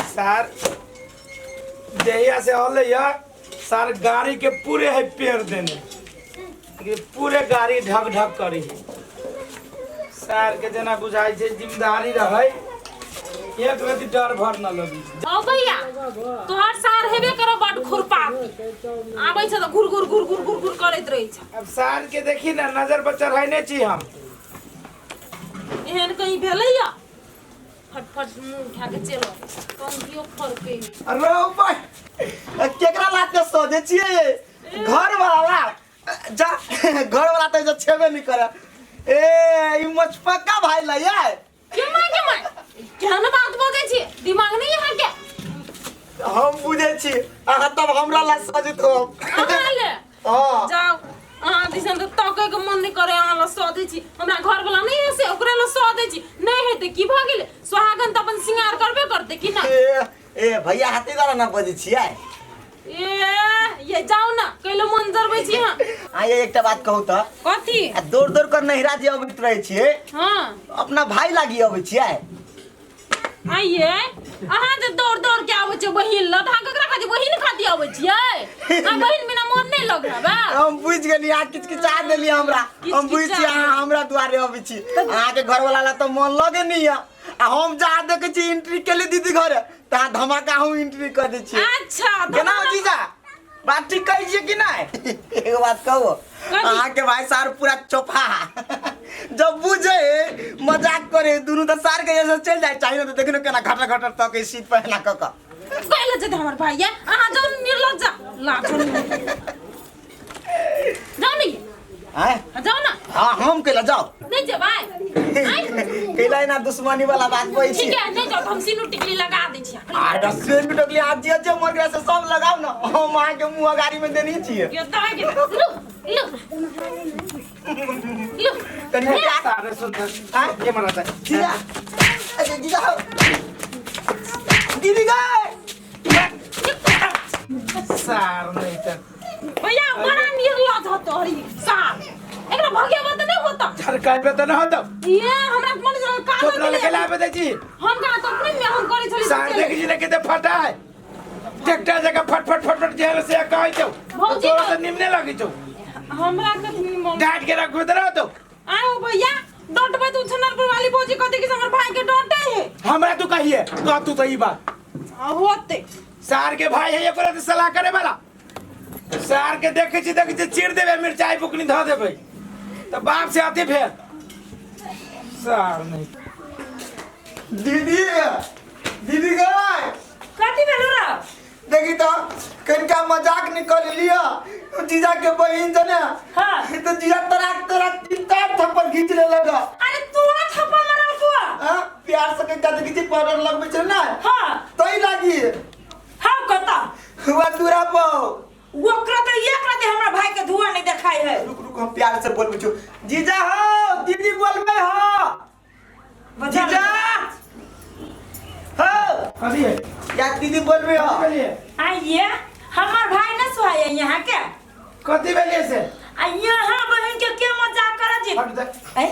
Sir जहिया से अलै है सर गाड़ी के पूरे है पेड़ देने, लेकिन पूरे गाड़ी ढक ढक करी है। सर के जेना बुझाइ छै जिम्मेदारी रहै, एक रति डर भर न लगी। ओ भैया, तोहर सार हेबे करो बड खुरपाती, आबै छै तऽ घुर घुर घुर घुर घुर घुर करैत रहै छै। अब सार के देखी ना, नजर पर चढ़ाइने छी हम। एहन कहीं भेलैया? फटफट मुंह उठा के चलो, कंघियो फरके। अरे भाई, केकरा लाते सोचे छियै? घर वाला ला जा, घर वाला तो जो छेबे नहीं करे। ए, ई मचपक्का भाई ला ये। के माय, के माय, केहन बात बजै छी, दिमाग नहीं है के? हम बुझे छी अहाँ तब हमरा ला सजित हो। अहाँ ले। हाँ। जाओ, अहाँ दिसन तऽ तकै के मन नहीं करे। अहाँ ला सजै छी, हमरा घर वाला नहीं है से ओकरा ला सजै छी। नहीं हेतै की भऽ गेलै? सुहागन तऽ अपन श्रृंगार करबे करतै कि ना? ए ए भैया, हाथी द्वारा ना बजै छियै। ए ये जाओ ना, कैलो मन जरबै छी अहाँ। आ ये एकटा बात कहू तऽ। कथी? आ दौड़ दौड़ कर नहिरा जे अबैत रहै छियै। हाँ। अपना भाई लागी अबै छियै? आइए, अहाँ जे दौड़ दौड़ के आबै छियै बहिन लग, अहाँ ककरा खातिर? बहिन खातिर आबै छियै? अहाँ बहिन बिना मन नहि लग रहा बा? हम बुझि गेली, अहाँ किचकिचा देली हमरा। हम बुझि छी अहाँ हमरा दुआरे अबै छी, अहाँके घरवाला ला तऽ मन लगे नहीं है। आ हम जहाँ देखै छी एंट्री केली दीदी घरे, तहाँ धमाका हम एंट्री कर दै छियै। अच्छा। केना हो जीजा, बात ठीक कहै छियै कि नहि? एगो बात कहू? अहाँके भाई सार पूरा चोफा, जब बुझे मजाक करे दुनू तऽ सार के जैसे चलि जाइ चाही ने, तऽ देखिन केना घटर घटर तकै सीट पर एना कऽ कऽ। कैले जेतै हमर भाई? अहाँ जाउ ने, निर्लज्ज लाज जाउ ने। आँय? जाउ ने। हाँ, हम कैला जाओ? नहीं जेबै? आँय? कैला एना दुश्मनी वाला बात कहै छी? ठीक है, नहीं जाओ तऽ हम सिनूर टिकली लगा दै छी। आर सिनूर टिकली आज जे जे मर गया से सब लगाओ ना, हम अहाँ के मुंह अगाड़ी में देनी छियै। यो दाइ के लू लू लू। कनी प्यार सारे सुंदर। आँय? ये मरा था। जीजा, अरे जीजा हो, दीदी गए। सार नहीं तो भैया, बड़ा निर्लज हतो हरी सार, एकरा भगेबो तऽ नहि होता। झरकाइबे तऽ न होतो। ये हमरा मन जरा का चोपड़ा लगे लाबे दै छी। हम कहाँ तो अपने में हम करै छली। सार देख जी ने केते फटा है, ट्रैक्टर जगह फट फट फट फट जेल से कहै छौ। भौजी। तोरा तऽ निमने लगै छौ। हमरा कथी मन डांट के रखबे तऽ रहतो। आयो भैया, डटबै तऽ उछनर पर वाली भौजी कहते कि हमर भाई के डटे है। हमरा तू कहिए कह तू तऽ ई बात। आ होते। सार के भाई है एकरा से सलाह करे वाला। सार के देखे छी, देखे छी, चीर देबे, मिरचाई बुकनी धऽ देबे तऽ बाप से अथी भेल सार नहीं। दीदी, दीदी गए। कथी भेलो रा? देखी तो कनिका मजाक निकल लिया जीजा के बहिन जने। हाँ। तो जीजा तराक तराक तीन चार थप्पड़ घींच ले लगा। अरे तोरा थप्पड़ मारल कुआ? हाँ, प्यार से कनिका देखी छी पाउडर लगबै छै ना। हाँ। तै लागी। हाँ, कता? हुआ दूरा पाओ। ओकरा तो एक रात हमरा भाई के धुआं नहीं देखाई है। रुक रुक, हम प्यार से बोलबै छु। जीजा हो, दीदी बोलबै हो। जीजा हो। कथी है? या दीदी बोलबै हो। भेलिए? आइए, हमर भाई न सुहाय यहाँ के। कथी भेलिए से? आ यहाँ बहन के के मजाक कर जी? हट दे। ए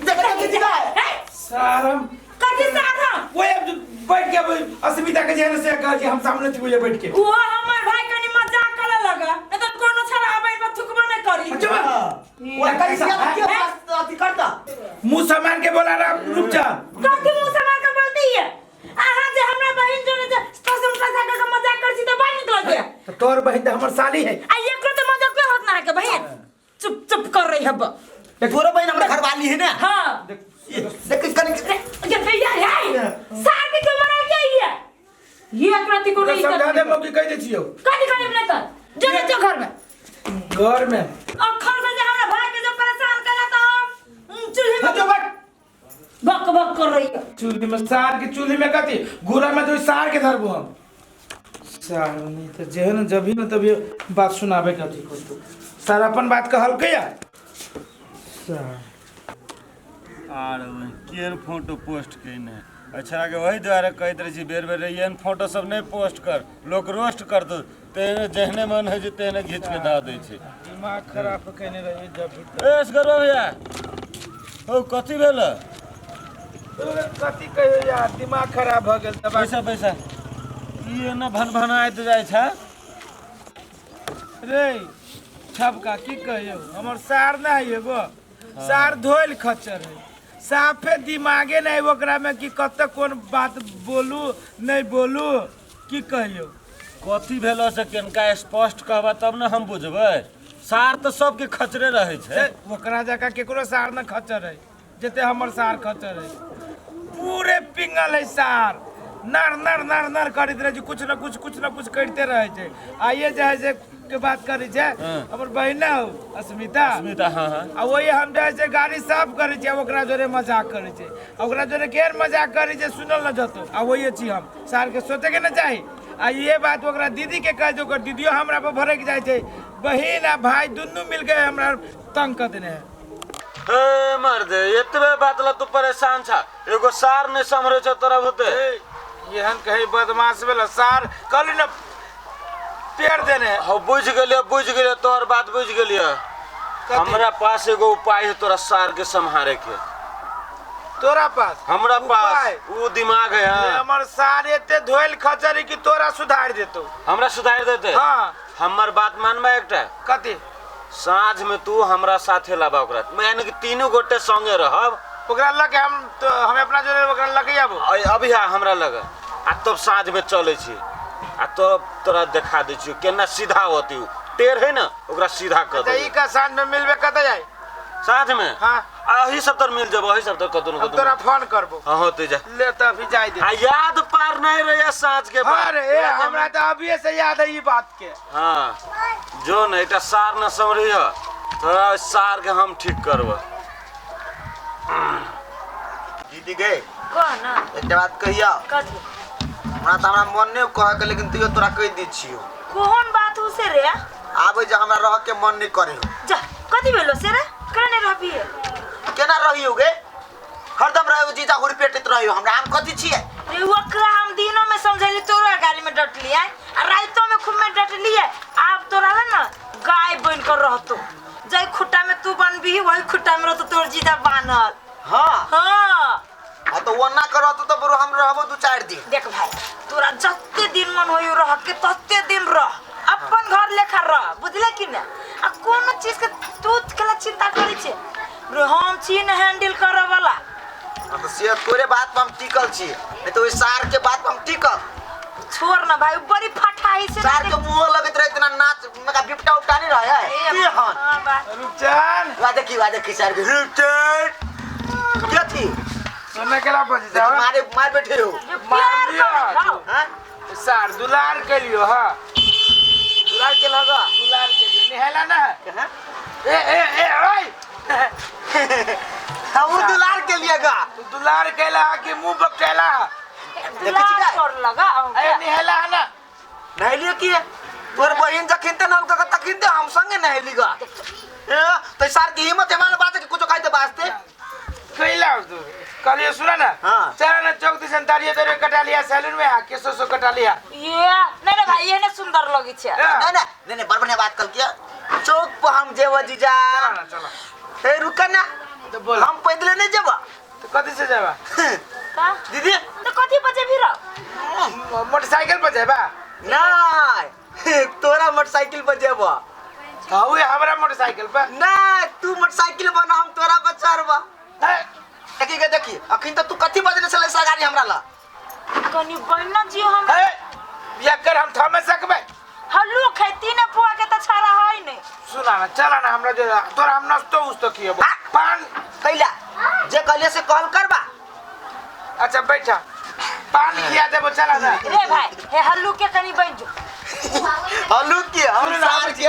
देख देख जीजा। ए सारम। कथी सारम? वो अब जो बैठ के अब अस्मिता के जेहन से कह हम सामने थी बैठ के। वो हमर भाई कनी मजाक करे लगा, नहीं तो कोनो छड़ा आबै पर थुकबो नहीं करी। अच्छा। वो कैसे के अथी करता? मुंह सामान के बोला रहा, रुक जा। कथी मुंह सामान के बोलती है? अहाँ जे हमरा बहिन जोने जे कसम कसम के मजाक कर छी त बाहर निकल गया। तो तोर बहिन तो हमर साली है। आ एकरो तो मजाक पे होत ना के बहिन चुप चुप कर रही हब। तोरो बहिन हमरा घरवाली है ना। हां। देख कनी। ये भैया है सार के क्यों मरा गया ये? ये एकरा ती को नहीं। समझा दे मौकी, कह दे छियो। कथी करे नहीं त जने जो घर में। घर में। अखन से जे हमरा भाई के जो परेशान कला त हम चूल्हे में जो बैठ बक बक कर रही है। चूल्हे में सार के, चूल्हे में कथी घूरा में तो सार के धरबो हम। सार नहीं तो जे न जब ही न तभी बात सुनाबे कथी को तो सार अपन बात कहल के या सार। आर केहन फोटो पोस्ट केने अच्छा के वही दुआरे कहैत रहै छी बेर बेर, एहन फोटो सब नहि पोस्ट कर, लोक रोस्ट करतौ। तेहने जेहने मन होइ छै तेहने घीच के धऽ दै छै। दिमाग खराब केने रही जब भी। ए असगरवा भैया हौ, कथी भेल? तोरा कथी कहियो यार, दिमाग खराब भऽ गेल तब। पैसा पैसा। ई एना भनभनाइत जाइ छै। रे छबका की कहियौ, हमर सार नहि है एगो सार धोइल खच्चर है, साफे दिमागे नहि ओकरा में कि कतऽ कोन बात बोलू नहि बोलू, की कहियौ। कथी भेलो से केनका स्पष्ट कहबा तब ने हम बुझबै। सार तऽ सबके खचरे रहै छै। से ओकरा जकाँ केकरो सार न खच्चर है जते हमर सार खच्चर है। पूरे पिंगल है सार, नर नर नर नर करैत रहै छै, कुछ न कुछ कुछ न कुछ करिते रहै छै। आइए जे है से के बात करै छै हमर बहिना हो अस्मिता। अस्मिता, हाँ हाँ। आ वही हम जे है से गाड़ी साफ करै छियै, ओकरा जोरे मजाक करै छै, आ ओकरा जोरे केहन मजाक करै छै सुनल न जतो। आ वही छी हम सारके सोचैके न चाही। आ ये बात ओकरा दीदी के कहै छै, ओकर दीदियो हमरा पर भड़कि जाइ छै। बहिन आ भाई दुनू मिलके हमरा तंग कऽ देने है। हे मर्दे, एतबे बात ला तू परेशान छा, एगो सार नहीं सम्हरे छौ तोरा होते। एहन कहीं बदमाश भेल सार, कहली न पेड़ देने है। हाँ बुझ गेलियो, बुझ गेलियो, तोहर बात बुझ गेलियो। हमरा पास एगो उपाय है तोरा सार के सम्हारे के। तोरा पास? हमरा पास उपाय? वो दिमाग है। हाँ। हमर सार एते धोइल खचरी कि तोरा सुधार देतो। हमरा सुधार देते? हाँ। हमर बात मानबा एकटा? कथी? साँझ में तू हमरा साथे लाबा ओकरा, मैं यानी कि तीनों गोटे संगे रहब। ओकरा लगे हम तो हम अपना जोरे ओकरा लगे आबो। अभी हाँ हमरा लगे, आ तब साँझ में चले छी आ तब तोरा देखा दै छियो केना सीधा होती। उ टेढ़ है ना, ओकरा सीधा कर तऽ देबै। ई का साँझ में मिलबे कतऽ जाय? साँझ में? हाँ। आ अही सब तर मिल जेबो, अही सब तर कतौ न हम कतौ। तोरा फोन करबो। हाँ होते जा। ले तऽ अभी जाय दे। आ याद पार नहीं रहे साँझ के बाद। अरे ए हमरा तऽ अभिये से याद है ई बात के। हाँ जो न एकटा सार न समझी है तोरा सार के हम ठीक करब। दीदी गए कह ना। एकटा बात कहिया। कथी? हमरा तऽ हमरा मन नहीं कहे के, लेकिन तैयो तोरा कहि दै छियो। कोन बात हो से रे? आबै जे हमरा रह के मन नहीं करे हो। जा कथी भेलो से रे, केना नहीं रहबी? केना रहियो गे, हरदम रहियो जीजा हुर पेटैत रहियो हमरा, हम कथी छियै? रे ओकरा हम दिनों में समझैली, तोरा गाली में डटलियै आ राइतो में खूब में डटलियै। आब तोरा ला ना गाय बन कर रहतो, जै खुट्टा में तू बनबी वही खुट्टा में रहतो तोर जीजा बानल। हाँ। हाँ। हाँ तो ओना करत तो बरो हम रहबो 2-4 दिन। देख भाई तोरा जते दिन मन होयो रह के तते दिन रह, अपन घर लेखा रह, बुझले कि ना? आ कोनो चीज के तू केला चिंता करै छे रे, हम छी न हैंडल करे वाला। हाँ तो से तोरे बात पर हम टिकल छी, नहीं तो ओइ सार के बात पर हम टिकल। छोड़ ना भाई, बड़ी फटाही से सार के मुंह लगैत रहे इतना नाच मका बिपटा उपटा नहीं रहे है। की हन? हाँ बा। रुपचन। वा देखी सार के रुपचन। क्या थी? सुनने के ला बजे जाओ। मारे मार बैठे हो। प्यार लिया। करो। हाँ? सार दुलार के लियो। हाँ दुलार के लगा। दुलार के लियो निहेला ना। हाँ? ए ए ए ओए हम दुलार के लिए गा। तू दुलार केला कि मुंह बकटेला? दुलार कर लगा। ए निहेला है ना। नहेलियो की तोर बहिन जखिन ते नल के तखिन ते हम संगे नहेली गा। ए तो सार की हिम्मत है माल बात के कुछ खाइ ते बास्ते कैला तू कहलिए सुना ना। हाँ। चल ना चौक दिसन तारिये तेरे कटा लिया सैलून में आ केसो सो कटा लिया। ये नहीं रे भाई ये ने सुंदर लगी छे। नहीं नहीं नहीं नहीं बड़ बढ़िया बात कल किया। चौक पर हम जेब जीजा। चला ना चला। ए रुक ना तो बोल। हम पैदल नहीं जेबा। तो कथी से जेबा? का दीदी तो कथी पर जेबी रो? मोटरसाइकिल पर जेबा? नहीं तोरा मोटरसाइकिल पर जेबा। हां ओए हमरा मोटरसाइकिल पर। नहीं तू मोटरसाइकिल बना हम तोरा पर चढ़बा। देखी के देखी अखिन तो तू कथी बजने छलै सगारी हमरा ला। कनी बहिना जियो हम। ए बियाह कर हम थमे सकबै। हल्लू खेती ने पुआ के त छाड़ा है नहीं। सुना ना चला ना हमरा जो तोरा हम नाश्तो उस्तो खियबो पान कैला जे कहलिए से कहल करबा। अच्छा बैठा पान खिया देबो चला ना। रे भाई हे हल्लू के कनी बन जो। हल्लू के हम सार के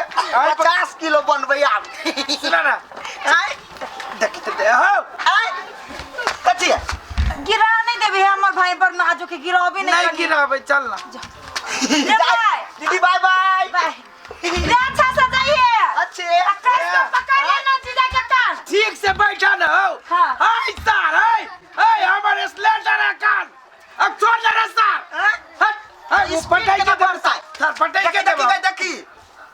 50 किलो बनबै आब। सुना ना आय देखी त हो आय कथी है? गिरा नहीं देबे हमर भाई पर नाजो के गिराबे नहीं। नहीं गिराबे चल ना। रे भाई दीदी बाय बाय बाय। रे अच्छा से जाइए। अच्छे कस पकड़ लेना जीजा के कान। ठीक से बैठा ना हो। हां हाय सर हाय ए हमर स्लेटर है कान अब छोड़ दे रे सर। हट हाय वो पटाई के दे सर पटाई के दे। देखी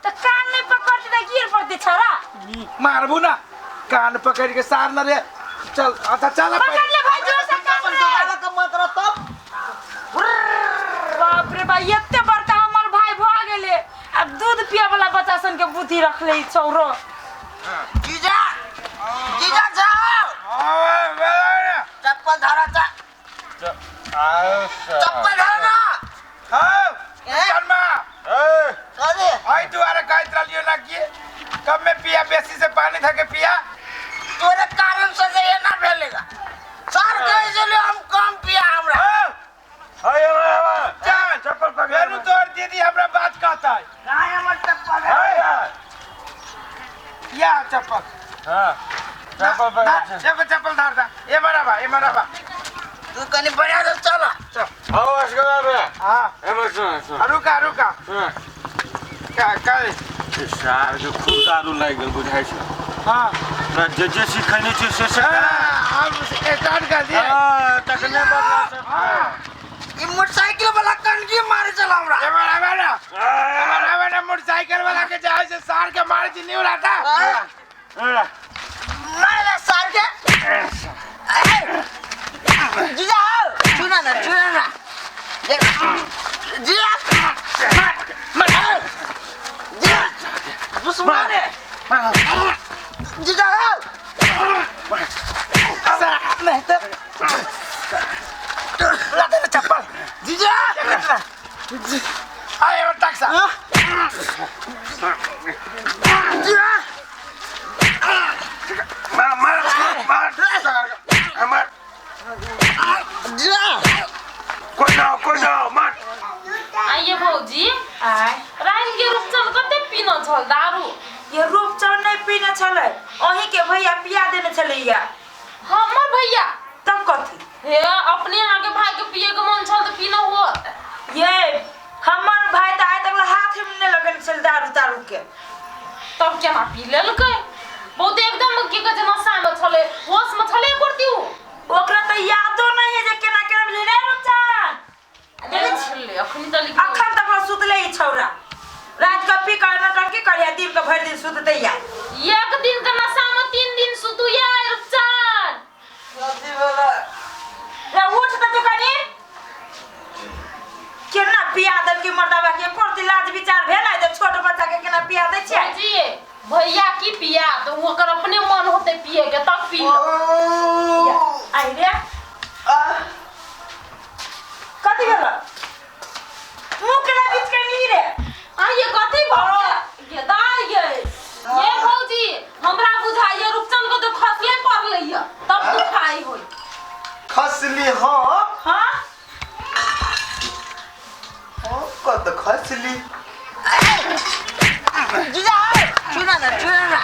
त कान नहीं पकड़ते त गिर पड़ते छरा। मारबू ना कान पकड़ के सार ना रे। चल अच्छा चल पकड़ ले भाई जोर से कान रे। कम करो तब। बाप बाप रे बा, एते बड़का हमर भाई भ गेले, अब दूध पिए वाला बच्चा सन के बुद्धि रखले ई छौरो। जीजा, जीजा जाओ, चप्पल धरा चा, चप्पल धरा ना। जन्मा कथी? आई दुआरे कहत रहलियो ना कि कम में पिया, बेसी से पानी धके पिया। तोरे कारण से जे एना भेलेगा। सर कहे छलै हम कम पिया हमरा। चल चप्पल पकड़। फेरू तोर दीदी हमरा बात कहता है। काहे हमर चप्पल है? या चप्पल। हां, चप्पल पकड़। एगो चप्पल धार दा। ए बराबा, ए बराबा। तू कनी बढ़िया से चल। चल। हां, असगर बे। हां। ए सुन सुन। रुका रुका। सुन। का का सार के खूब दारू लागि गेल बुझाइ छै। हां। तोरा जे जे सिखैने छियै से से। हम स्टार्ट कर दिए। हां, तखने बदला से। हां। ई मोटरसाइकिल वाला कनकी मारे चल हमरा। ए बराबर ना। ए बराबर ना, मोटरसाइकिल वाला के जाए से सार के मारे छी नहीं उड़ाता। मारे ले सार के। जीजा आओ, सुना ना, सुना ना। जीजा, मार, जीजा, दुश्मन है। जीजा आओ। नहीं तो लाते ना चप्पल। जीजा, आए और टैक्सा। जीजा, मार मार मार मार। जीजा। कोई ना, कोई ना, मार। आइए भौजी। आय। राइन के रूपचन कते पीना छल दारू? ये रूपचन नहीं पीने छलै, अहीं के भैया पिया देने छलैया। हमर भैया? तब कथी? हे, अपने अहाँ के भाई के पिए के मन छल त पीना होत। ये हमर भाई त आइ तक हाथ में नहीं लगन छल दारू तारू के। तब केना पी लेलकै? बहुत एकदम की कहै छै नशा में छलै, होश में छलै करती उ। ओकरा त यादो नहीं है जे केना केना भेलै रे रूपचन। देखै छलै अखनी त लिख। अखन तक सुतले ई छौरा। रात के पी कर नटंकी करिया, दिन के भरि दिन सुतते या। एक दिन के नशा में 3 दिन सुतू या रूपचन। रे उठ त तू कनी। केना पिया देल की मर्दाबा के कोरती लाज विचार भेल है जे छोट बच्चा के केना पिया दै छियै? जी भैया की पिया तो ओकर अपने मन होते पिए के तब पी लो। आई रे कथी भेल? मुँह केना बीच के नी रे? आइए कथी भऽ गेल? दाइ ये ये भौजी हमरा बुझाइए रूपचन को तो खसले पड़लै ये तब दुखाई होई। खसली? हां हां कत खसली? जीजा सुना ना, सुना ना।